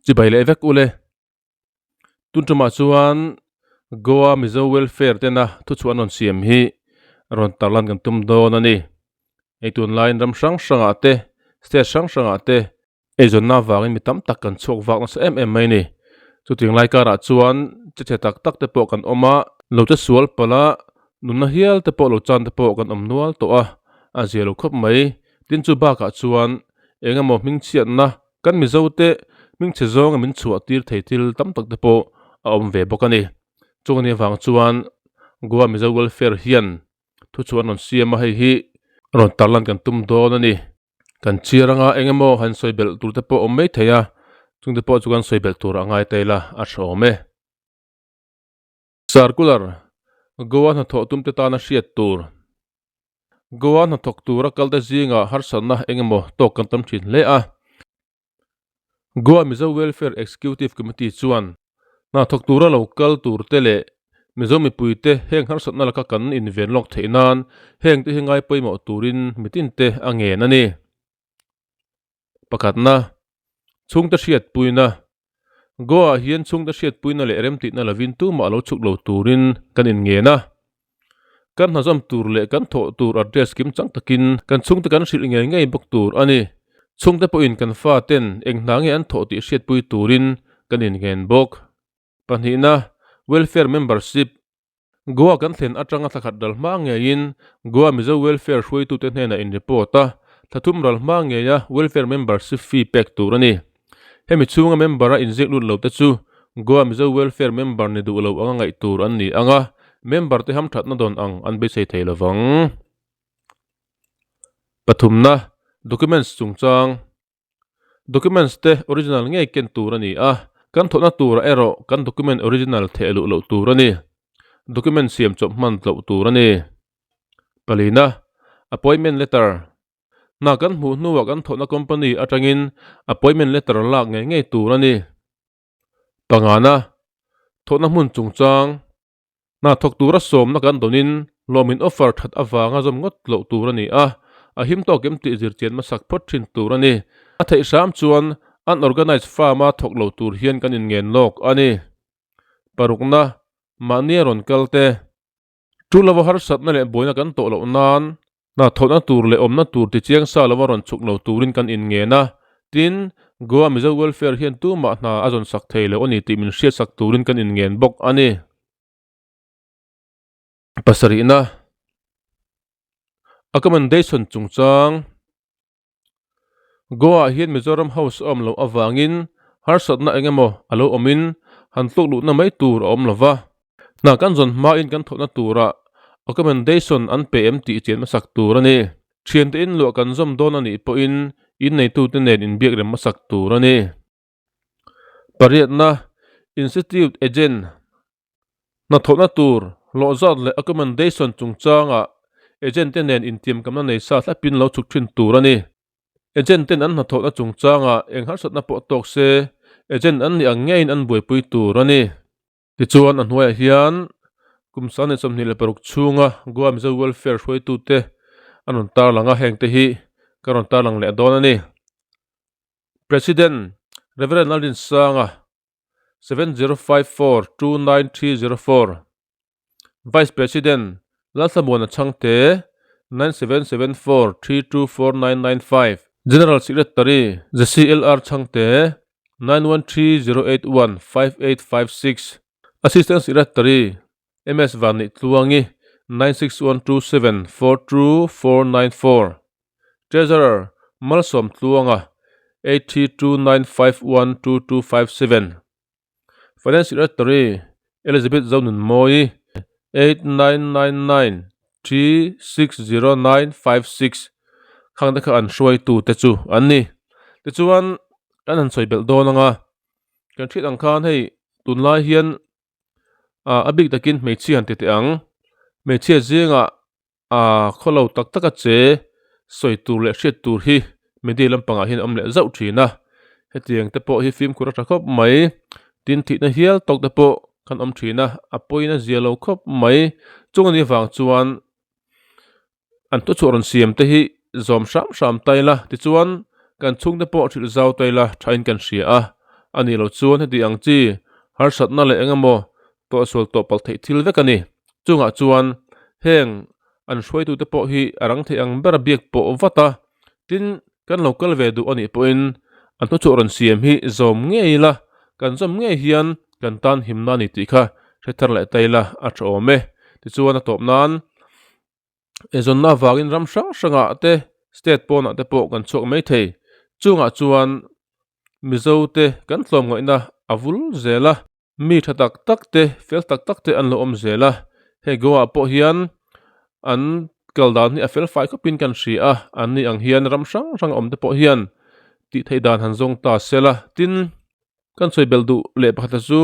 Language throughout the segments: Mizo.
Chibai leh vek ule. Tun tumah chuan Goa Mizo Welfare tena thuchhuah an rawn siam hi rawn tarlan kan tum dawn a ni. Hei tunlaiin ram hrang hrangah te, state hrang hrangah te eizawnna avangin mi tam tak kan chhuak vak nasa em em mai a ni. Chutiang lai karah chuan che chhe tak tak te pawh kan awm a, lo che sual palh a, nunna hial te pawh lo chan te pawh kan awm nual tawh a, a zia lo khawp mai. Tin chu bakah chuan eng emaw hmingchhiatna Kan Mizote hmingchhe zawnga min chhuah tir thei thil tam tak te pawh a awm ve bawk a ni. Chung a nih avang chuan Goa Mizo Welfare hian thuchhuah an rawn siam a, hei hi rawn tarlan kan tum dawn a ni. Kan chhiar anga eng emaw han sawi belh tur te pawh a awm mai thei a, chung te pawh chu kan sawi belh tur a ngai ta ila a tha awm e. Circular, Goa hnathawh tum te tana hriat tur. Goa hnathawk tura kalte zingah harsatna eng emaw tawk kan tam thin hle a. Goa Mizo Welfare Executive Committee chuan hnathawk tura lo kal turte leh Mizo mipuite heng harsatna laka kan inven lawk theih nan hengte hi ngai pawimawh turin mitinte a ngen a ni. Pakhatna, chhungte hriatpuina. Goa-ah hian chhungte hriatpuina leh remtihna lovin tumah lo chhuk lo turin kan inngen a. Kan hnazawm tur leh kan thawh tur address kim chang takin kan chhungte kan hrilh ngei ngei bawk tur a ni. Chhungte pawhin kan faten eng hna nge an thawh tih hriatpui turin kan inngen bawk. Pahnihna, Welfare Membership. Goa kan thlen atanga thla khat ral hma ngeiin Goa Mizo Welfare hruaitute hnenah in report a, thla thum ral hma ngeia Welfare Membership fee pek tur a ni. Hemi chhunga member a inziak lut lote chu Goa Mizo Welfare member ni duh lo anga ngaih tur an ni ang a, member te hamthatna dawn ang an beisei thei lovang. Pathumna, Documents chungchang. Documents te original ngei ken tur a ni a, kan thawhna turah erawh kan document original theh luh loh tur a ni. Document siam chawp hman tloh tur a ni. Palina, Appointment letter. Hna kan hmuh hnuah kan thawhna company atangin appointment letter lak ngei ngei tur a ni. Pangana, Thawhna hmun chungchang. Hna thawk tura sawmna kan dawnin lawmin offer that avanga zawm ngawt loh tur a ni a, a him tawk em tih zirchian hmasak phawt thin tur a ni. A theih hram chuan unorganized farm-a thawk lo tur hian kan inngen lawk a ni. Parukna, mahni a rawn kal te. Chu lova harsatna leh buaina kan tawh loh nan Hna thawhna tur leh awmna tur ti chiang sa lova rawn chhuk lo turin kan inngen a, tin, Goa Mizo Welfare hian tumah hna a zawn sak thei lo a ni tih min hriatsak turin kan inngen bawk a ni. Pasarihna, Accommodation chungchang, Goa-ah hian Mizoram House a awm loh avangin harsatna eng emaw a lo awmin han tluk luhna mai tur a awm lo va. Hna kan zawn hmain kan thawhna turah accommodation an pe em tih chian hmasak tur a ni. Thiante inluah kan zawm dawn a nih pawhin inneitute nen inbiak rem hmasak tur a ni. Pariatna, Institute Agent hnathawhna tur hlawh zat leh accommodation chungchangah agent te nen intiamkamna nei sa thlapin lo chhuk thin tur a ni. Agent ten an hnathawhna chungchangah eng harsatna pawh tawk se, agent an nih ang ngeiin an buaipui tur a ni. Tichuan a hnuaiah hian kum 26 chhunga Goa Mizo Welfare hruaitute an rawn tarlang a, hengte hi ka rawn tarlang leh dawn a ni. President, Rev. Lalrinsanga, 70542934, Vice President, Lalthlamuana Chhangte, 9774324995, General Secretary, ZCLR Chhangte, 9130815856, Assistant Secretary, MS Vanneih Tluangi, 9612742494, Treasurer, Malsawm Tluanga, 8329512257, Finance Secretary, Elizabeth Zonunmawi, 8999360956, khang te kha an hruaitu te chu an ni. Tichuan kan han sawi belh dawn anga kan hriat ang khan hei tunlai hian a bik takin hmeichhia han ti teh ang hmeichhia zingah Aaa khaw lo tak tak a che sawi tur leh hriat tur hi media lampangah hian a awm leh zauh thin a, hetiang te pawh hi fimkhur a tha khawp mai, tin thihna hial tawk te pawh kan awm thin a, a pawina zia lo khawp mai, chung anih vang chuan an thuchhuah rawn siam te hi. zawm hram hram ta ila, tichuan kan chhungte pawh hrilh zau ta ila thain kan hria a, a nih loh chuan heti ang chi harsatna leh engemaw tawhsual tawh palh theih thil vek a ni. Chungah chuan heng an hruaitute pawh hi a rang theih ang ber a biak pawh vat a, tin kan lo kal ve duh a nih pawhin an thuchhuah rawn siam hi zawm ngei ila, kan zawm ngei hian kan tan himna a ni tih kha hre thar leh ta ila a tha awm e. Tichuan a tawp nan eizawnna avangin ram hrang hrangah te state pawnah te pawh kan chhuak mai thei. Chungah chuan Mizo te kan tlawmngaihna a vul zel a. Mi tha tak tak te, fel tak tak te an lo awm zel a, hei Goa pawh hian an kal dan hi a fel fai khawpin kan hria a, an ni ang hian ram hrang hrang a awm te pawh hian tih theih dan han zawng ta se la, tin kan sawi belh duh leh pakhat chu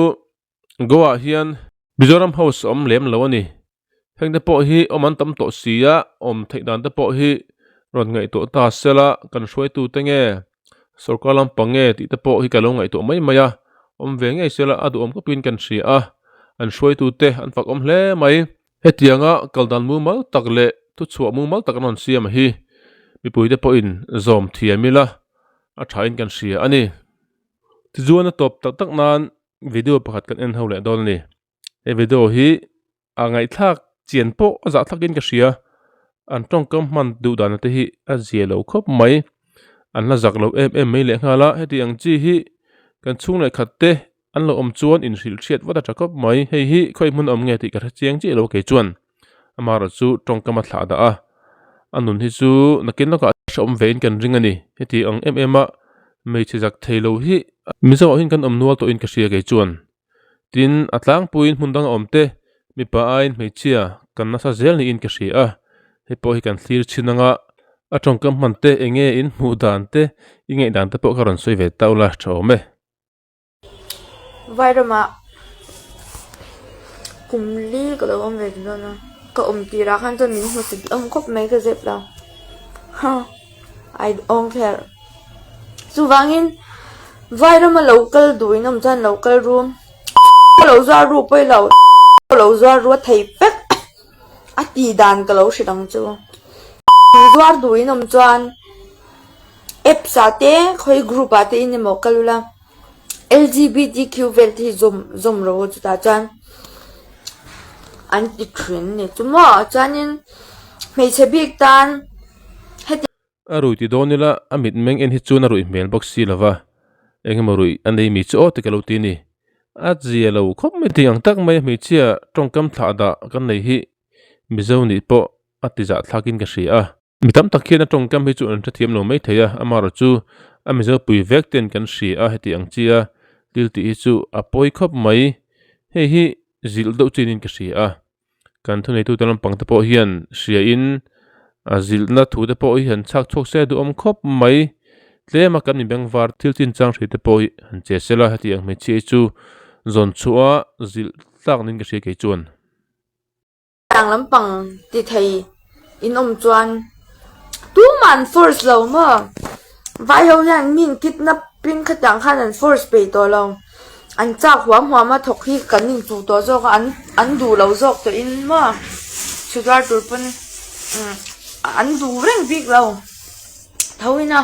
Goa ah hian Mizoram House a awm lem lo a ni, heng te pawh hi awm an tam tawh si a, awm theih dan te pawh hi rawn ngaihtuah ta se la, kan hruaitu te nge sorkar lampang nge tih te pawh hi ka lo ngaihtuah mai mai a, awm ve ngei se la a duhawm khawpin kan hria a, an hruaitu te an fak awm hle mai. Hetianga kal dan mumal tak leh thuchhuah mumal tak an rawn siam a hi mipui te pawhin zawm thiam ila a thain kan hria a ni. Tichuan a tawp tak tak nan video pakhat kan en ho leh dawn a ni. He video hi a ngaihthlak chian pawh a zah thlakin ka hria an tawngkam hman duh dan te hi a zia lo khawp mai an la zak lo em em mai leh nghal a heti ang chi hi kan chhung leh khat te an lo awm chuan inhrilh hriat vat a tha khawp mai hei hi khawi hmun a awm nge tih ka hre chiang chiah lo kei chuan amaherawh chu tawngkam a thlah dah a a nun hi chu nakin lawkah hrehawm ve in kan ring a ni heti ang em em a hmeichhe zak thei lo hi Mizo ah hian kan awm nual tawhin ka hria kei chuan. Tin, a tlangpuiin hmun dang a awm te, mipa aiin hmeichhia kan nasa zel niin ka hria a, hei pawh hi kan thlir chhin anga a tawngkam hman te eng nge in hmuh dan te, i ngaih dan te pawh ka rawn sawi ve ta ula tha awm e. Vairamah kum li ka lo awm ve ta dawn a, ka awm tirah khan chuan min hmu chit awm khawp mai ka zep lo, ha I don't care. Chuvangin Vairama lo kal duh in awm chuan lo kal ru lo zuar ru pawi lo lo zuar ru a thei vek a tih dan ka lo hrilh ang chu zuar duh in awm chuan apps ah te khawi group ah te in emaw kal ula L_G_B_T_Q vel te hi zawm zawm rawh u chutah chuan an ti thin a ni chu maw chuanin hmeichhe bik tan heti. A rui ti dawn ila a mit meng en hi chuan a ruih hmel bawk si lova, eng emaw ruih a nei mi chu aw ti ka lo ti a ni. A zia lo khawp mai tih ang tak mai a hmeichhia tawngkam thlah dah kan nei hi Mizo nih pawh a ti zah thlakin ka hria a. Mi tam tak hian a tawngkam hi chu an hrethiam lo mai thei a, amaherawh chu a Mizo pui vek ten kan hria a heti ang chia thil tih hi chu a pawi khawp mai. Hei hi zilh deuh chinin ka hria a. Kan thuneitute lampang te pawh hian hria in a zilhna thu te pawh hi han chhak chhuak se duhawm khawp mai. Tlem a kan mi bengvar thil chin chang hri te pawh hi han che sela heti ang hmeichhia hi chu zawn chhuah a zilh tlak niin ka hria kei chuan. Tang lampang ti thei in awm chuan tumah an force lo maw? Vai ho hian mi in kidnap in khatiang khan an force peih tawh lo. An chak huam huam a thawk hi kan inchuh tawh zawk a an an duh lo zawk tawh in maw chhutuar tur pawn an duh reng bik lo tho in a.